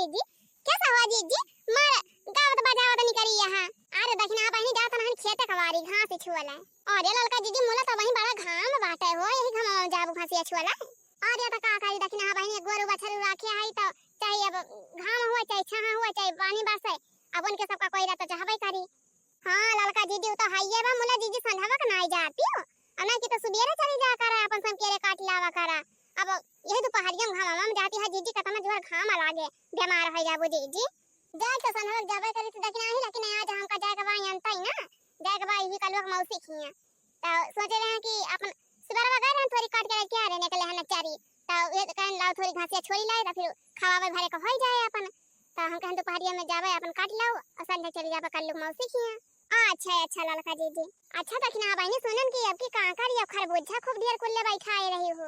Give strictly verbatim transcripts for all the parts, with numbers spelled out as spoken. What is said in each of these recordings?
जीजी, कैसा हुआ जीजी? मार गावत बजावत निकरी यहाँ। अरे दखिना बहिनी जात रहन खेते कवारी घास छुअले। अरे ललका जीजी, मुला तो वहीं बड़ा घाम बाटे हो, यही घाम जाबू घासिया छुअले। अरे तो का करी दखिना बहिनी, गोरू बछरू राखे है तो चाहे अब घाम हुआ, चाहे छाहा हुआ, चाहे पानी बरसे, अब उनके सबका कोयला तो चाहबे करी। हाँ ललका जीजी, उ तो हइये बा, मुला जीजी संझवा के नाई जाती हो, अब ना कि तो सुबेरे चली जा करा, अपन सब केरे काट लावा करा। अब यही दुपहरिया में घामा में जाती है जीजी, कतना जोर घाम लागे, बीमार हो जाबू जीजी। जाए तो संझवा के जाबे करी तो दखिना ही, लेकिन आज हमका जाए के बा अंतई ना, जाए के बा यही कलुआ के मौसी खिया। तो सोचे रहे कि अपन सुबह गए रहन थोड़ी काट के लेके आ रहे निकले हन चारी, तो ये कहन लाओ थोड़ी घासिया छोड़ी लाए तो फिर खवावे भरे के होई जाए अपन। तो हम कहन दोपहरिया में जाबे अपन काट लाओ और संझा चली जाबे कल्लू के मौसी खिया। अच्छा अच्छा ललका जीजी। अच्छा दखिना बहिनी सुनन कि अब की कांकर या खरबूजा खूब ढेर कुल्ले बैठाए रही हो,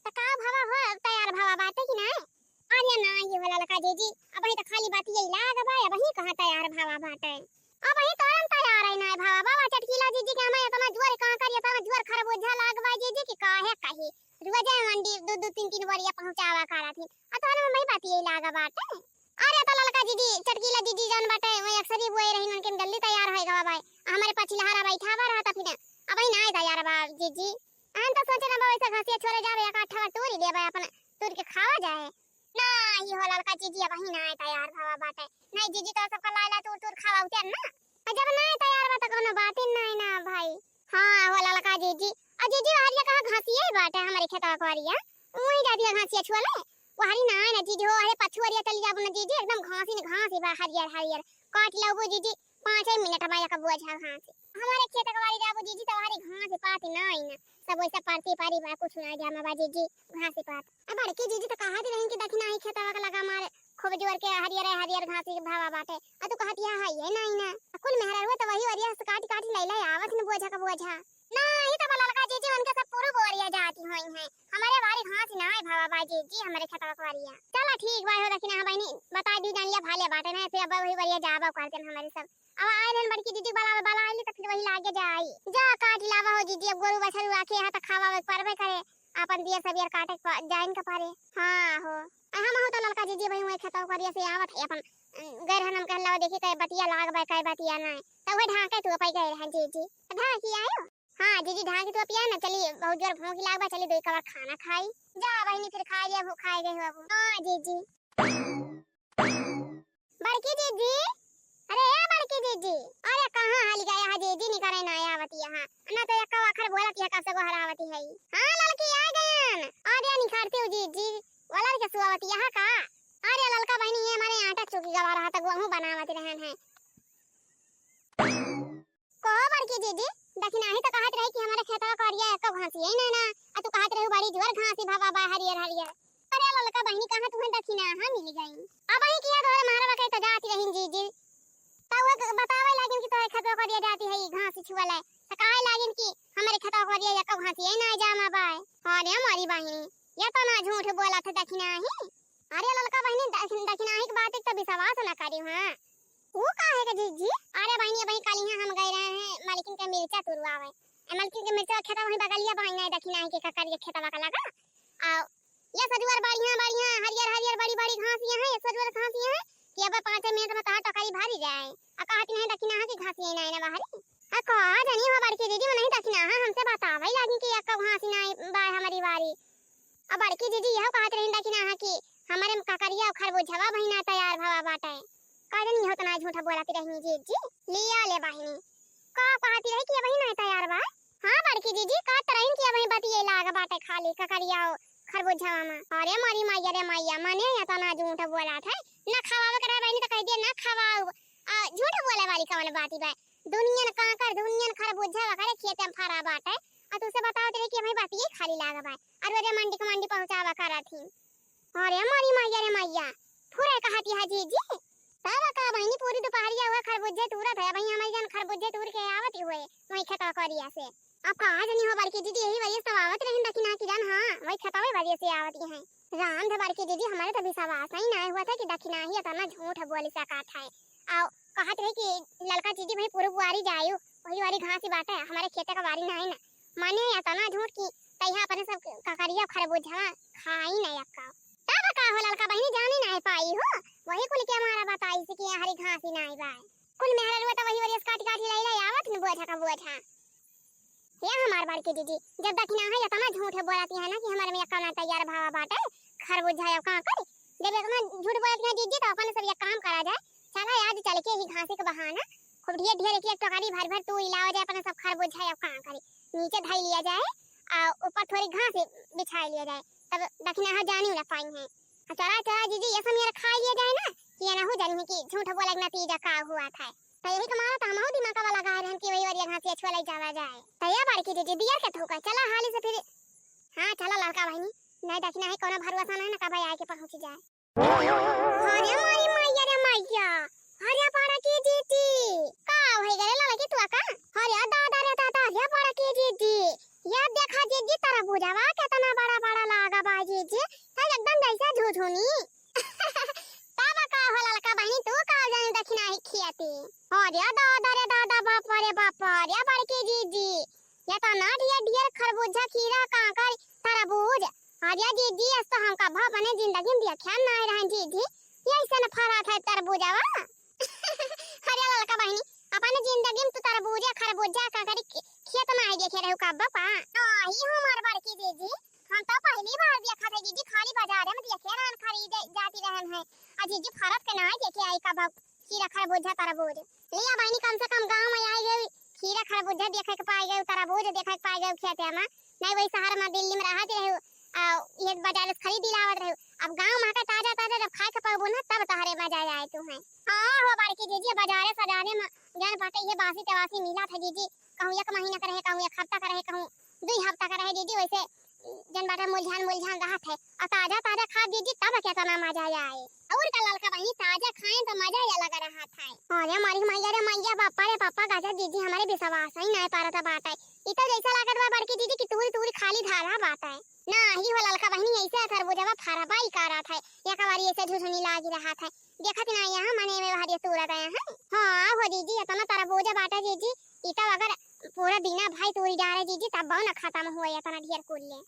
तो का भवा हो तैयार भवा बाटे कि ना? अरे ना ये हो ललका जीजी, अब ही तो खाली बात यही लाग बा, अब ही कहाँ तैयार भवा बाटे। अब ही तो हम तैयार है ना भवा बाबा चटकीला जीजी के हमें इतना जोर कांकर इतना जोर खरबूजा लाग बा जीजी कि काहे कही। रोजे मंडी दो दो तीन तीन बोरिया पहुँचावा करा थी। आ तोहरे में भाई बात यही लागा बाटे। अरे तो ललका दीदी, चटकीला दीदी जौन बाटे, वही अक्सर ही बोए रही, उनके में जल्दी तैयार होए गवा भाई। आ हमारे पछिलहारा बैठा बा रहता फिर। अब ही ना आए तैयार बा जीजी। हम तो सोचे ना बा वैसे घासिया छोड़े जावे, एक आठ ठवा तूरी देबे अपन, तूर के खावा जाए। ना, ये हो ललका जीजी, अब ही ना आए तैयार भवा बाटे। नहीं जीजी, तो सबका लाए ला तूर तूर खावा उतर ना। आ जब ना आए तैयार बा तो कोनो बात ही नहीं ना भाई। हाँ, हो ललका जीजी। आ जीजी, हरिया कहाँ घासिया ही बाटे हमारे खेतवा करिया। वहीं जाती है घासिया छुअले। वो हरी ना आए ना जीजी, हो अरे पछुअरिया चली जाबो ना जीजी, एकदम घास ही ना घास ही बा, हरियर हरियर। काट लेबो जीजी, पाँच ही मिनट में एक बोझा घास। हमारे खेत कवारी जाबो जीजी, तो हरी घास पात ना आई ना। सब वैसा परती पारी बा, कुछ ना जामा बा जीजी, घास पात। अब बड़की जीजी तो कहा दी रही कि दखिना ही खेतवा के लगा मारे, खूब जोर के हरियर हरियर घास के भावा बाटे। आ तू कहत यहाँ है ये नहीं ना। आ कुल मेहरा हुए तो वही वरिया से काट काट ले ले आवत न बोझा का बोझा। ना, ही तो बा ललका जीजी, उनके सब पूरा बोरिया जाती हुई हैं। हमारे बारी घास ना है भावा बा जीजी, हमारे खेतवा के वरिया। चला ठीक बा, हो दखिना बहिनी, बता दी जानिया भाले बाटे ना, फिर अब वही वरिया जाबा कर देन हमारे सब। अब आए रहन बड़की जीजी, बला बला आइली तो फिर वही लागे जाई। जा काट लावा हो जीजी, अब गोरू बछरू राखे है तो खावा परबे करे, अपन दिया सब यार काटे के प-, जाइन के परे। हाँ हो। आ हम हो तो ललका जीजी भाई हुए खेतवा करिया से आवत है अपन, अम, गए रहन हम कहला देखी कहे बतिया लाग बा, कहे बतिया नहीं। तो वह ढाके तू अपई गए रहन जीजी। ढाकी आयो? हाँ जीजी, ढाकी तू अपिया ना चली, बहुत जोर भूख लाग बा, चली दो कवर खाना खाई। जा बहिनी फिर खा लिया, भूख खाए गए हो अब। हाँ जीजी। बड़की जीजी, अरे ए बड़की जीजी, अरे कहाँ हाली गया है जीजी, निकरे ना आवती यहाँ, ना तो एक आखर बोलत है, कब से गोहरावती है। हाँ ललकी आ गयन, अरे निखरती हूँ जीजी, वलर के सुआवती यहाँ का? अरे ललका बहिनी, ये हमारे आटा चुकी गवा रहा था, गेहूं बनावत रहन है। कहो बड़की जीजी, दखिनाही तो कहत रही कि हमारे खेतवा करिया एको घासिया ही नहीं ना, आ तू कहत रही बड़ी जोर घासी भवा बा हरियर हरियर। अरे ललका बहिनी, कहाँ तुम्हें दखिनाहा मिल गई? अब ही किया तोहरे महारवा के तो जाती रही जीजी, तब वो बतावे लागिन कि तोहरे खेतवा करिया जाती है घास छुअले, तो कहे लागिन कि हमारे खेतवा करिया एको घासिया ही नहीं जामा बा। अरे हमारी बहिनी, ये तो ना झूठ बोला थे दखिनाही। अरे ललका बहिनी, दखिन-, दखिनाही के बात एक तो विश्वास ना करी, हाँ। ऊ काहे के जीजी? अरे बहिनी, अबहीं कालिहाँ हम गए रहे हैं मलकिन के मिर्चा तुरवावे। ए मलकिन के मिर्चा खेतवा वहीं बगलिया बहिनी, नहीं दखिनाही के ककरिया खेतवा का लगा। आ ये सजुअर बढ़िया बढ़िया हरियर हरियर बड़ी बड़ी घासिया हैं, ये सजुअर घासिया हैं कि अब पाँच मिनट में तोहार टोकरी भरी जाए। आ कहती नहीं दखिनाहा की घासिया नहीं ना बाहरी। आ कहा जानी हो बड़की दीदी, वो नहीं दखिनाहा हमसे बतावे लागी कि एक घासी नहीं बा हमारी बारी। अब बड़की दीदी यह कहत रही दखिनाहा कि हमारे में ककरिया और खरबूजवा बहिना तैयार भवा बाटे। का जानी हो तना झूठा बोलती रही जीजी। लिया ले बहिनी। का कहती रही कि अबही नहीं तैयार बा? हाँ बड़की जीजी, कहत रही कि अबही बतिये लाग बाटे खाली ककरिया और खरबूजवा में। अरे मोरी मैया रे मैया, मने या तना झूठ बोला था। ना खवावे के रहे बहिनी तो कह दिया ना खवाओ। आ, झूठ बोले वाली कौन बात बा? दुनियन कांकर, दुनियन खरबूजा वगैरह खेते में फरा बाटे। आ तुसे बतावत रहे कि हमें बात ये खाली लाग बा। अरे रे मंडी के मंडी पहुँचावा करा थी। अरे मोरी मैया रे मैया, फुरे कहती है जीजी। तब का बहिनी पूरी दोपहरिया हुआ खरबूजे तूरत है। अबही हमारी जान खरबूजे तूर के आवत ही हुए वही खेतवा करिया से। अब कहा जानी हो बड़की जीजी, यही वजह से आवत रही दखिना की जान, हाँ, वही खेतवे वजह से आवत ही है। राम धे बड़की जीजी, हमारे तो विश्वास ही नहीं हुआ था कि दखिनाही इतना झूठ बोली सकत है। आओ, कहत रही कि ललका जीजी भाई पूर्व बुआरी जायु, वही वाली घास ही बाटे, हमारे खेते का बारी नहीं ना। माने इतना झूठ कि तैहा अपने सब ककरिया खरबूजा खाई नहीं अक्का। तब का हो ललका बहिनी, जानी नहीं पाई हो, वही कुल के हमारा बताइस कि यहाँ हरी घासी नाई बाय। कुल मेहररुआ तो वही वरियस काटी काटी लाई लाई आवत न बोझा का बोझा। हे हमार बड़की जीजी, जब दखिनाही एतना झूठे बोलती है ना कि हमारे में कौना तैयार भावा बाटे, खरबूजा या कांकरी। जब एतना झूठ बोलती है जीजी, तो अपन सब एक काम करा जाए, चला आज चल के ही घासी के बहाना खूब ढेर ढेर एक एक टोकरी भर भर तूरी लावा जाए, अपन सब खरबूजा या कांकरी नीचे धई लिया जाए, आ ऊपर थोड़ी घासी बिछाई लिया जाए, तब दखिनाही जानी ना पाई है। चला चला जीजी, ये सब मेरा खाई लिया जाए ना, कि ये ना हो जानी कि झूठ बोले के नतीजा का हुआ था। तो यही तुम्हारा तो हमहू दिमाग का लगाए रहन कि वही वरिया घासिया छुआ ले जावा जाए। तो ये बड़की जीजी, दियर के थूका, चला हाली से फिर। हाँ, चला ललका बहिनी, नहीं दखिनाही कौनो भरोसा नहीं ना, कब आए के पहुँच जाए। अरे मारी मैया रे मैया, अरे बड़की जीजी, का होई गए ललकी तू का? अरे दादा रे दादा, अरे बड़की जीजी, ये देखा जीजी, तरबूजवा केतना बड़ा बड़ा लागा बा जीजी, तो एकदम जैसे झुझुनी। तब का हो ललका बहिनी, तू का जानी दखिनाही खियाती? अरे दादा रे दादा, बाप रे बाप, अरे बड़की जीजी, एतना ढेर ढेर खरबूजा, खीरा, कांकरी, तरबूज। अरे जीजी, अस तो हमका भा अपने जिंदगी में देखा नाई रहन जीजी, ये ऐसे न फरा था तरबूजवा। अरे ललका बहिनी, अपने जिंदगी में तू तरबूजा, खरबूजा, कांकरी खे-, खेत नाई देखे रहू का बापा? आई हमार बड़की जीजी, हम तो पहली बार देखा थे जीजी, खाली बाजारे में देखे रहन, खरीदे जाती रहन है। आ जीजी फरत के नाई देखे आई का बाप। खीरा, खरबूजा, तरबूज। लिया बहिनी, कम से कम गाँव में आई गई, खीरा, खरबूजा देखे के पाई गई, तरबूज देखे के पाई गई खेते में। नहीं वही शहर में, दिल्ली में रहत रहू, आ ये बाजार से खरीद लावत रहू। अब गाँव में आके ताजा ताजा जब खाए के पाबू ना, तब तहरे मजा आए तू है। हाँ हो बड़की जीजी, बाजारे सजारे में जन बाटे ये बासी तेवासी मिला था जीजी, कहूँ एक महीना का रहे, कहूँ एक हफ्ता का रहे, कहूँ दुई हफ्ता का रहे जीजी, वैसे जन बाटे मुलझान मुलझान रहत है। और ताजा ताजा खा जीजी, तब केतना मजा आए। और का ललका बहिनी, ताजा खाए तो मजा ही अलग रहत है। अरे मारी मैया रे मैया, बापा रे बापा, गाजर जीजी हमारे विश्वास ही नहीं पारत बाटे। ई तो जैसा लागत बा बड़की जीजी कि तूरी तूरी खाली धारा बाटे। ना ही हो ललका बहिनी, ऐसे तरबूजवा फरबा ही करत है, एक बारी ऐसे झुझुनी लागी रहत है। देखत ना यहाँ मने में हरिया तूरा गया है। हाँ हो जीजी, इतना तरबूजा बाटे जीजी, ई तो अगर पूरा दिना भाई तूरी डारे जीजी, तब बहु ना खत्म हुए इतना ढेर कुल ले।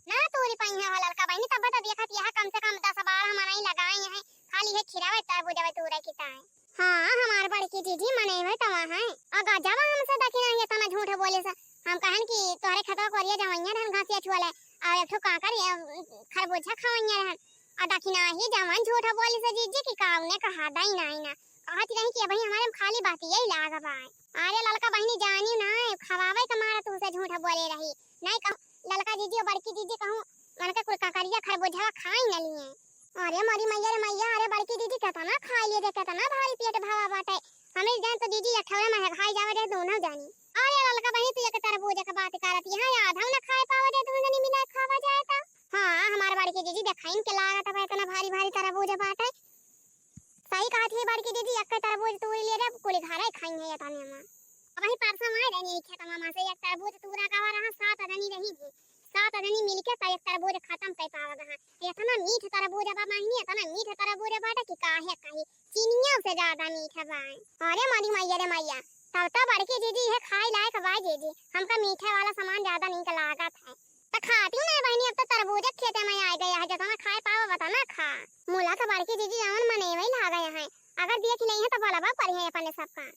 ना तूरी पाई है हो ललका बहिनी, तब तो देखत यह कम से कम दस बारह मनई लगाए हैं, खाली है खिरावे तरबूजवा तूरे की ताए। हाँ, हमार बड़की जीजी मने में तवा है। अगा जब हमसे दखिनाही इतना झूठ बोले से, हम कहन कि तोहरे खेतवा कोरिया जवैया रहन घासिया छुअले, और एक ठो कांकर ये खरबूजा खवैया रहन। आ दखिनाही जवन झूठ बोली से जीजी कि काउने कहा दई नाई ना। कहत रही कि अबही हमारे में खाली बात यही लाग बा। अरे ललका बहिनी जानी ना, खवावे के मारा तुमसे झूठ बोले रही। नहीं कहूँ ललका जीजी और बड़की जीजी कहूँ, मन के कुल कांकरिया खरबूजा खाई न लिए। अरे मोरी मैया रे मैया, अरे बड़की जीजी केतना खाई लिए दे, केतना भारी पेट भवा बाटे। हमें जान तो जीजी अठौरा में है, खाई जावे दे दोनों जानी। अरे ललका बहिनी, तू एक तरबूज के बात करत, यहाँ आधा न खाए पावे दे, दोनों जनी मिला खावा जाए तो। हाँ, हमार बड़की जीजी देखाइन के लागत बा, इतना भारी भारी तरबूज बाटे। सही कहत ही बड़की जीजी, एक तरबूज तूरी ले रे, कुल घरे खाई है ये तने में। अबही परसों आए रहनी है खेतवा में से, एक तरबूज तूरा गवा रहा, सात जनी रही थी। सात जनी मिलके तो एक तरबूज खत्म कर पावा रहा। इतना मीठ तरबूज बा बहिनी, इतना मीठ तरबूज बाटे कि काहे कही, चीनियों से ज्यादा मीठ बा। अरे मोरी मैया रे मैया, तब तो बड़की जीजी है खाए लायक बा जीजी, हमका मीठे वाला सामान ज्यादा नीक लागत है। त खाती नहीं बहिनी, अब तो तरबूज खेते में आ गया है, जितना खाए पावा उतना खा। मुला तो बड़की जीजी जवन मने वही ला गया है, अगर देख नहीं है तो बोलबा पड़ी है अपने सबका।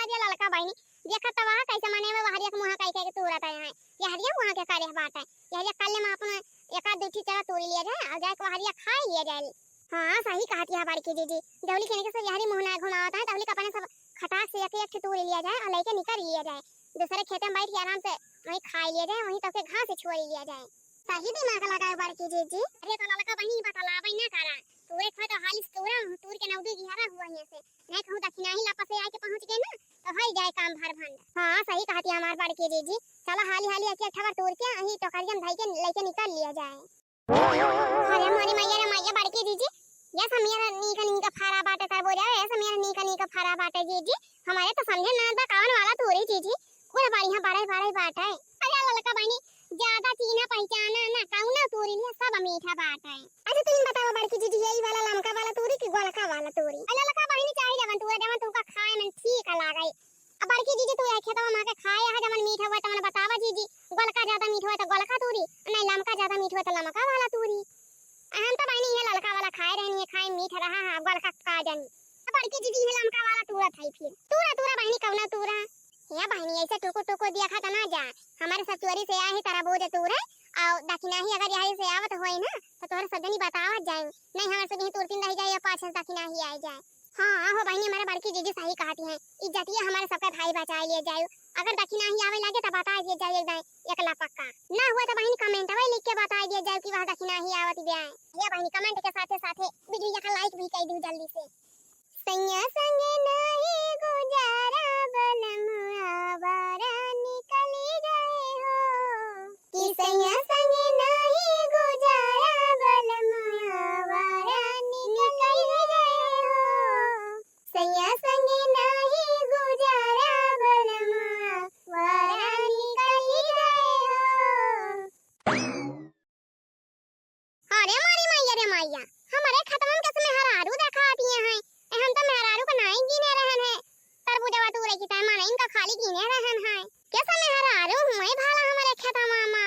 अरे ललका बहिनी, देखत तो वहाँ कैसे मने में वहरिया के मुँह कह के तूरत है, यहरिया मुँह के करे बात है, यहरिया कल में अपन एक आध दू ठी चला तूरी लिया जाए और जाके वहरिया खाए लिया जाए। हाँ, सही कहत है बड़की जीजी, जौली के सब यहरी मुँह ना घुमावत है, तौली का अपने सब खटाक से एक एक ठी तूरी लिया जाए और लेके निकल लिया जाए, दूसरे खेते में बैठ के आराम से वहीं खाए लिया जाए, वहीं तक के घास से छोड़ी लिया जाए। सही दिमाग लगाए बड़की जीजी। अरे तो ललका बहिनी बतलावे ना करा, तूरे खोए तो हाली से तूरा, तूर के नौदी गिहारा हुआ ही से, नहीं कहूँ दखिनाही लपा से आके पहुँच गए ना, तो हई जाए काम भर भंड। हाँ, सही कहती है हमार बड़की जीजी, चला हाली हाली एक एक ठवर तूर के अही टोकरिया में धई के लेके निकल लिया जाए। अरे मोरी मैया रे मैया बड़की जीजी, ये समियर नीक नीक फरा बाटे तरबूजा, ये समियर नीक नीक फरा बाटे जीजी, हमारे तो समझे ना बा कौन वाला तूरी जीजी, कुल बढ़िया बड़े बड़े बाटे। अरे ललका बहिनी, ज्यादा चीन्हा पहचाना ना, कौनो तूरी लिया, सब मीठा बाटे। अच्छा तुम बताओ बड़की जीजी, यही वाला लमका वाला तूरी कि गोलका वाला तूरी? अरे ललका बहिनी, चाहे जवन तूरा, जवन तुमका खाए में ठीक लागे। अब बड़की जीजी, तू यह खेतवा में के खाए है, जवन मीठ हुआ तवन बतावा जीजी, गोलका ज्यादा मीठ हुआ तो गोलका तूरी, नहीं लमका ज्यादा मीठ हुआ तो लमका वाला तूरी। हम तो बहिनी ये ललका वाला खाए रहनी है, खाए बैठ रहा है, गोल का का जानी। अब बड़की दीदी है लमका वाला तूरत है फिर। तूरा, तूरा बहिनी, कौना तूरा? या बहिनी, ऐसे टुकुर टुकुर देखा त ना जा। हमारे सब चोरी से आए हैं तरबूज तूरे, और दखिनाही अगर यही से आवत होई ना, तो तोहरे सब जनी बतावत जाए। नहीं, हमारे सब यहीं तुरतिन रह जाए, या पाछे से दखिनाही आए जाए। हाँ, हो बहिनी, हमारे बड़की जीजी सही कहती हैं। इज्जतिया हमारे सबका भाई बचाए लिए जाए। अगर दखिनाही आवे लगे, तो बताए दिए जाए एक दाएं, एक ला पक्का। ना हुआ तो बहिनी, comment में लिख के बताए दिए जाए कि वह दखिनाही आवत बे आए। ये बहिनी, comment के साथे साथे video का like भी कर दू जल्दी से। सैया संगे नहीं गुजारा, बलमुआ आवारा निकली गए हो। कि सैया संगे नहीं गुजारा, बलमुआ आवारा निकली गए हो। सैया संगे नहीं गुजारा, बलमुआ आवारा निकली गए हो। अरे मोरी मैया रे मैया, हमरे खेतवन के सब मेहरारू देखातिया हैं। ए, हम तो मेहरारू का नाई गिने रहन है। तरबूजवा तूरे की तय माने इनका खाली गिने रहन है। के सब मेहरारू हुए भाला हमरे खेतवा मा?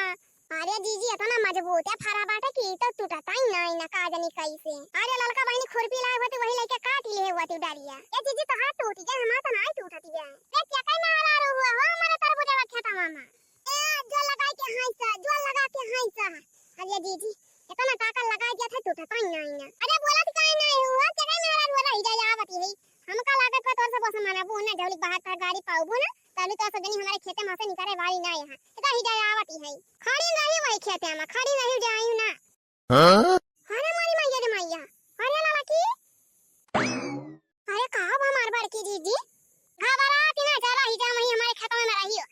अरे जीजी, इतना मजबूत है फरा बाटे कि तो टूटता ही नाई ना, का जानी कैसे। अरे ललका बहिनी खुरपी लाए होती, वही लेके काट लिए हुआ तू डालिया। ए जीजी, तो हाथ टूट गया, हमारा तो नाई टूटती है। ए, के कई मेहरारू हुआ हो हमरे तरबूजवा खेतवा मा? ए, जोर लगा के हंसा, जोर लगा के हंसा। अरे जीजी, इतना ताकत लगा दिया था, टूटता ही नहीं ना। अरे बोला तो काहे नहीं हुआ, के कई मेहरारू हुआ रही जाए आवती है। हमका लागत बा तोर से बोसा माना बू ना, जौलिक बाहर पर गाड़ी पाऊ बू ना, तौलिक तो सब जनी हमारे खेते में से निकाले वाली ना यहाँ। इतना ही जाए आवती है। खड़ी रही वही खेते में, खड़ी रही जाई ना। हाँ? अरे मोरी मैया रे मैया, अरे ललकी, अरे का अब हमार बड़की जीजी? घबरात ना जा, रही जा वहीं हमारे खेतवा में रहियो।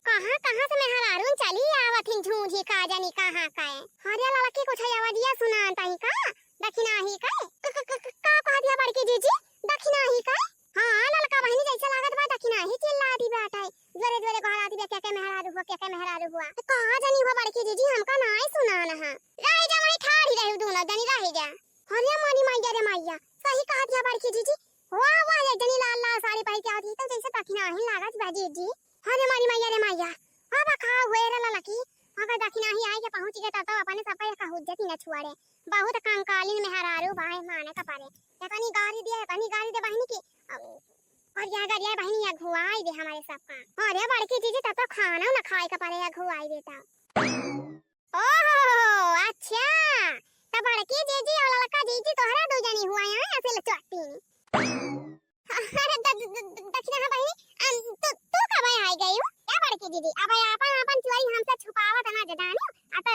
कहाँ, कहाँ से मेहरारून चली आवत हिन झूझी, का जानी कहाँ का है। अरे ललकी, कुछ आवाजिया सुनात ही का? दखिनाही का? क-, क-, क-, क-, का कह दिया बड़की जीजी? दखिनाही का? हाँ, ललका बहिनी जैसे लागत बा दखिनाही चिल्लाती बाटे। जोरे जोरे गोहराती बा, के के मेहरारू हुआ, के के मेहरारू हुआ। तो कहाँ जानी हुआ बड़की जीजी, हमका नाई सुनान है। रही जा वहीं ठाढ़ी रही दोनों जनी, रही जा। अरे मोरी मैया रे मैया, सही कहत है बड़की जीजी। वाह, वाह, एक जनी लाल लाल साड़ी पहिर के आवत ही, तो जैसे दखिनाही लागत बा जीजी। अरे मोरी मैया रे मैया, अब का हुए रे ललकी, अगर दखिनाही आए के पहुँच गए, तब तो अपने सबका एक हुज्जत ही न छुआड़े। बहुत कंकालिन मेहरारू बाहे माने का परे। इतनी गारी दे, इतनी गारी दे बहिनी की, अ, और यह गरिया बहिनी या घुआई दे हमारे सबका। अरे बड़की जीजी, तब तो खाना न खाए का परे, या घुआई देता। ओहो, अच्छा, त बड़की जीजी और ललका जीजी तोहरा दू जनी हुआ यहाँ असल चट्टी। अरे द-, द-, द-, दखिना बहिनी, अन, तू, तू कब आई गई हो? क्या बड़की जीजी, अब आपन, आपन चोरी हमसे छुपावत ना जदानी, आ तो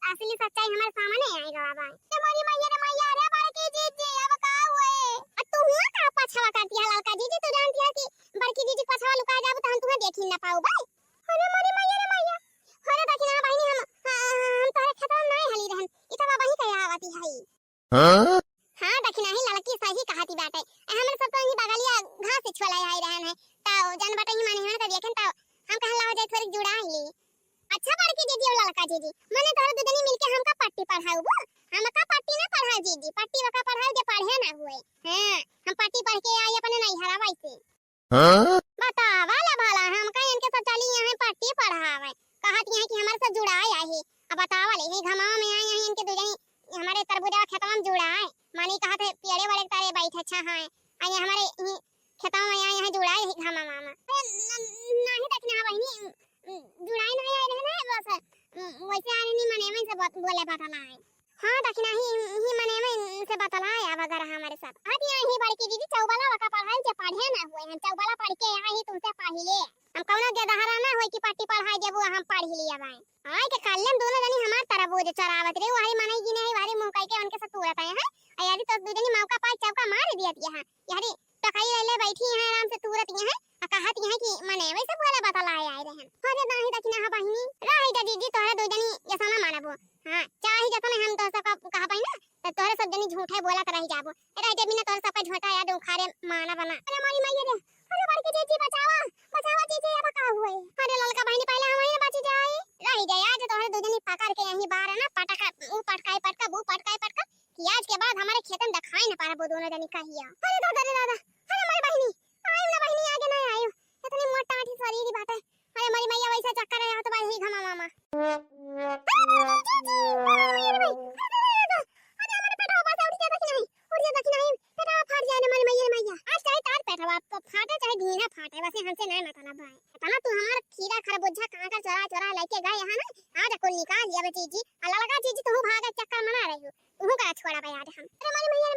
असली सच्चाई हमारे सामने आई गवा बा। ए मोरी मैया रे मैया, रे बड़की जीजी, अब का हुए? आ तू हुआ का पछवा करती है ललका जीजी, तू जानती है कि बड़की जीजी पछवा लुका जाबू तो हम तुम्हें देखी ना पाऊ बा। अरे मोरी मैया रे मैया, अरे दखिना बहिनी, हम, हम तोहरे खेतवा में नाई हली रहन, ई तो बाबा ही कहे आवती है। हाँ? हाँ, दखिना ही ललकी सही कहती बाटे। हमरे सब तो यही बगलिया घास से छोला आई रहन है, तो जन बटे ही माने हन तो देखेन तो हम कहन लाओ जाए थोड़ी जुड़ा ही ली। अच्छा बड़की जीजी और ललका जीजी, मने तोहरे दू जनी मिलके हमका पट्टी पढ़ाऊ बो? हमका पट्टी ना पढ़ाऊ जीजी, पट्टी वका पढ़ाऊ जे पढ़े ना हुए। हाँ, हम पट्टी पढ़ के आई अपने नैहरा वैसे। हाँ? बतावा ला भला, हमका इनके सब चली यहाँ पट्टी पढ़ावे। कहत यहाँ कि हमारे सब जुड़ाए आए। अब बतावा ले, यही घमावा में आए यहाँ इनके दू जनी हमारे तरबूजा खेतवा में जुड़ाए। मानी कहत है पेड़े वाले तारे बैठे अच्छा है। आ ये हमारे यही खेतवा में आए यहाँ जुड़ाए यही घमावा में। अरे न-, न-, नहीं दखिना बहिनी, जुड़ाए नहीं आए रहे ना, बस, वैसे आए नहीं मने में से बात बोले बतलाए। हाँ, दखिना ही, ही मने में से बतलाए आवा गरहा हमारे साथ। अब यहाँ ही बड़की दीदी चौबला वका पढ़ाई जे पढ़े ना हुए हैं, चौबला पढ़ के यहाँ ही तुमसे पहिले। हम कौनो गेदहरा ना होई कि पट्टी पढ़ाई देबू, हम पढ़ लिया बाई। आए के काल्यम दोनों जनी हमार तरबूज चरावत रहे, वही मनई गिने है, वही मुँह कई के उनके साथ तूरत आए हैं। आ यदि तो दू जनी मौका पाई चौका मार दिया दिया है। यदि टकई ले ले बैठी हैं आराम से तूरत यहाँ। आ कहत यहाँ कि मने वैसे बोले बतलाए आए रहन। अरे नाही दखिना हा बहिनी, रही जा जीजी, तोहरा दू जनी ऐसा ना मानबो। हाँ, चाहे जतने हम तो सब कह पाई ना, तो तोहरे सब जनी झूठे बोलत रह जाबो। ए रह जा बिना तोहरे सब का झूठा या दुखारे माना बना। अरे मोरी मैया रे, अरे बड़की जीजी बचावा, बचावा जीजी, अब का हुए? अरे ललका बहिनी पहले हम ही बची जाए। रही जा आज तोहरे दू जनी पकड़ के यहीं बार ना पटका, ऊ पटकाई पटका, वो पटकाई पटका, कि आज के बाद हमारे खेतन दिखाई ना पारबो दोनों जनी कहिया। अरे दादा रे दादा, अरे मोरी बहिनी, आयु ना बहिनी, आगे ना आयु। इतनी मोटा आठी सरीरी बाटे। अरे मोरी मैया, वैसा चक्कर है, हाथ बाई ही घमा मामा। अरे मोरी जीजी, अरे मोरी मैया रे भाई, अरे दादा रे दादा, अरे हमारे पेटवा बसा उठ जाता कि नहीं? उठ हर बोझा कांकर चोरा चोरा लइके गए यहाँ ना, आज कुल निकाल लिया बे जीजी। अल्लाह लगा जीजी, तुहू भागे चक्कर मना रही हो, तुहू का छोड़ा बे आज हम। अरे मोरी मैया,